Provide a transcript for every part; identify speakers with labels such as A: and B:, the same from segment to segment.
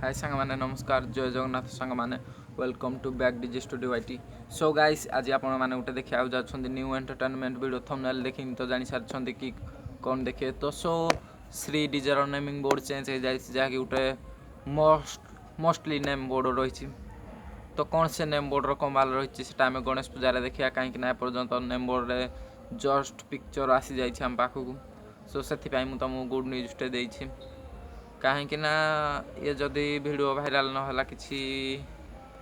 A: ହାଏ ସାଙ୍ଗମାନେ, ନମସ୍କାର, ଜୟ ଜଗନ୍ନାଥ ସାଙ୍ଗମାନେ। Welcome to back DJ Studio IT. So guys, ଆଜି ଆପଣମାନେ ଗୋଟେ ଦେଖିବାକୁ ଯାଉଛନ୍ତି ନ୍ୟୁ ଏଣ୍ଟରଟେନମେଣ୍ଟ ଭିଡ଼ିଓ। ଥମ୍ବନେଲ୍ ଦେଖିକି ତ ଜାଣିସାରିଛନ୍ତି କି କ'ଣ ଦେଖିବେ ତ। ସୋ ଶ୍ରୀ ଡିଜେର ନେମିଂ ବୋର୍ଡ଼ ଚେଞ୍ଜ ହେଇଯାଇଛି, ଯାହାକି ଗୋଟେ ମୋଷ୍ଟଲି ନେମ୍ ବୋର୍ଡ଼ ରହିଛି। ତ କ'ଣ ସେ ନେମ୍ ବୋର୍ଡ଼ର କମାଲ ରହିଛି, ସେଟା ଆମେ ଗଣେଶ ପୂଜାରେ ଦେଖିବା, କାହିଁକି ନା ଏପର୍ଯ୍ୟନ୍ତ ନେମ୍ ବୋର୍ଡ଼ରେ ଜଷ୍ଟ ପିକ୍ଚର ଆସିଯାଇଛି ଆମ ପାଖକୁ। ସୋ ସେଥିପାଇଁ ମୁଁ ତୁମକୁ ଗୁଡ଼୍ ନ୍ୟୁଜ୍ଟେ ଦେଇଛି, କାହିଁକି ନା ଇଏ ଯଦି ଭିଡ଼ିଓ ଭାଇରାଲ୍ ନହେଲା, କିଛି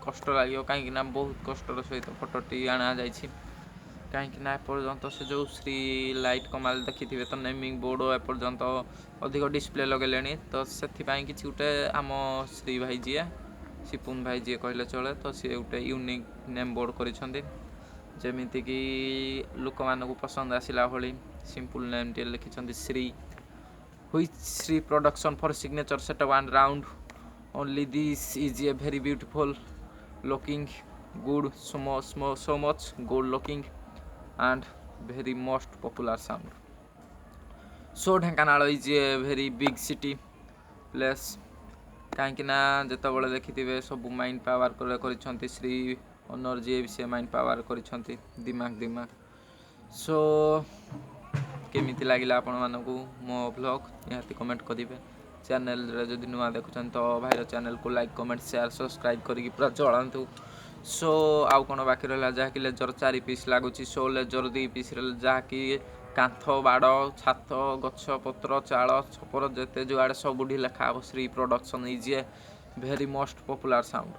A: କଷ୍ଟ ଲାଗିବ, କାହିଁକି ନା ବହୁତ କଷ୍ଟର ସହିତ ଫଟୋଟି ଅଣାଯାଇଛି। କାହିଁକି ନା ଏପର୍ଯ୍ୟନ୍ତ ସେ ଯେଉଁ ଶ୍ରୀ ଲାଇଟ୍ କମାଲ ଦେଖିଥିବେ ତ, ନେମିଂ ବୋର୍ଡ଼ ଏପର୍ଯ୍ୟନ୍ତ ଅଧିକ ଡିସପ୍ଲେ ଲଗେଇଲେଣି। ତ ସେଥିପାଇଁ କିଛି ଗୋଟେ ଆମ ଶ୍ରୀ ଭାଇ ଯିଏ, ସିପୁନ ଭାଇ ଯିଏ କହିଲେ ଚଳେ, ତ ସିଏ ଗୋଟେ ୟୁନିକ୍ ନେମ୍ ବୋର୍ଡ଼ କରିଛନ୍ତି, ଯେମିତିକି ଲୋକମାନଙ୍କୁ ପସନ୍ଦ ଆସିଲା ଭଳି ସିମ୍ପଲ୍ ନେମ୍ଟିଏ ଲେଖିଛନ୍ତି Shri, which Sri Production for signature setup and round. Only this is a very beautiful looking good, so much, so much good looking and very most popular sound. So Dhenkanal is a very big city place, କାହିଁକି ନା ଯେତେବେଳେ ଦେଖିଥିବେ ସବୁ mind power କରିଛନ୍ତି। Shri owner ଯିଏ ବି, ସେ mind power କରିଛନ୍ତି, ଦିମାଗ ଦିମାଗ। Show କେମିତି ଲାଗିଲା ଆପଣମାନଙ୍କୁ ମୋ ଭ୍ଲଗ୍, ନିହାତି କମେଣ୍ଟ କରିବେ। ଚ୍ୟାନେଲରେ ଯଦି ନୂଆ ଦେଖୁଛନ୍ତି, ତ ଭାଇର ଚ୍ୟାନେଲକୁ ଲାଇକ୍, କମେଣ୍ଟ, ସେୟାର, ସବସ୍କ୍ରାଇବ୍ କରିକି ପୁରା ଜଳାନ୍ତୁ। ସୋ ଆଉ କ'ଣ ବାକି ରହିଲା? ଯାହାକି ଲେଜର ଚାରି ପିସ୍ ଲାଗୁଛି। ସୋ ଲେଜର ଦୁଇ ପିସ୍ରେ ଯାହାକି କାନ୍ଥ, ବାଡ଼, ଛାତ, ଗଛ ପତ୍ର, ଚାଳ ଛପର, ଯେତେ ଯୁଆଡ଼େ ସବୁଠି ଲେଖା ହେବ "Sri Production is a very most popular sound."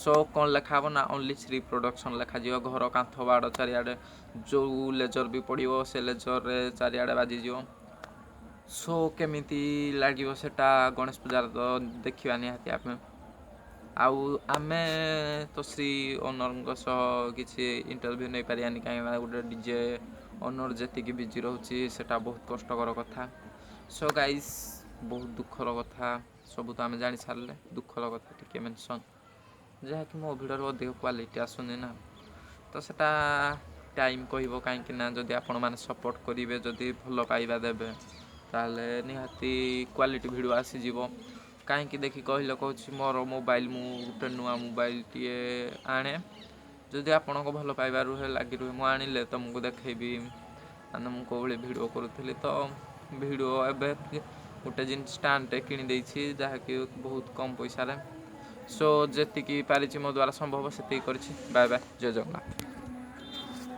A: So କ'ଣ ଲେଖା ହେବ ନା ଓନ୍ଲି ଶ୍ରୀ ପ୍ରଡକ୍ସନ୍ ଲେଖାଯିବ। ଘର କାନ୍ଥ ବାଡ଼ ଚାରିଆଡ଼େ ଯେଉଁ ଲେଜର ବି ପଡ଼ିବ, ସେ ଲେଜରରେ ଚାରିଆଡ଼େ ବାଜିଯିବ। ସୋ କେମିତି ଲାଗିବ, ସେଟା ଗଣେଶ ପୂଜାରେ ତ ଦେଖିବା ନିହାତି ଆମେ। ଆଉ ଆମେ ତ ଶ୍ରୀ ଓନର୍ଙ୍କ ସହ କିଛି ଇଣ୍ଟରଭ୍ୟୁ ନେଇପାରିବାନି, କାହିଁକିନା ଗୋଟେ ଡିଜେ ଓନର୍ ଯେତିକି ବିଜି ରହୁଛି, ସେଟା ବହୁତ କଷ୍ଟକର କଥା। ସୋ ଗାଇସ୍, ବହୁତ ଦୁଃଖର କଥା, ସବୁ ତ ଆମେ ଜାଣି ସାରିଲେ। ଦୁଃଖର କଥା ଟିକେ ମେନସନ୍, ଯାହାକି ମୋ ଭିଡ଼ିଓରେ ଅଧିକ କ୍ୱାଲିଟି ଆସୁନି ନା, ତ ସେଟା ଟାଇମ୍ କହିବ, କାହିଁକି ନା ଯଦି ଆପଣମାନେ ସପୋର୍ଟ କରିବେ, ଯଦି ଭଲ ପାଇବା ଦେବେ, ତାହେଲେ ନିହାତି କ୍ୱାଲିଟି ଭିଡ଼ିଓ ଆସିଯିବ। କାହିଁକି ଦେଖି କହିଲେ କହୁଛି, ମୋର ମୋବାଇଲ, ମୁଁ ଗୋଟେ ନୂଆ ମୋବାଇଲଟିଏ ଆଣେ, ଯଦି ଆପଣଙ୍କ ଭଲ ପାଇବା ରୁହେ, ଲାଗି ରୁହେ, ମୁଁ ଆଣିଲେ ତୁମକୁ ଦେଖେଇବି ମାନେ ମୁଁ କେଉଁ ଭଳି ଭିଡ଼ିଓ କରୁଥିଲି। ତ ଭିଡ଼ିଓ ଏବେ ଗୋଟେ ଜିନିଷ ଷ୍ଟାଣ୍ଡଟେ କିଣିଦେଇଛି, ଯାହାକି ବହୁତ କମ୍ ପଇସାରେ। ସୋ ଯେତିକି ପାରିଛି, ମୋ ଦ୍ୱାରା ସମ୍ଭବ ସେତିକି କରିଛି। ବାଏ ବାଏ, ଜୟ ଜଗନ୍ନାଥ।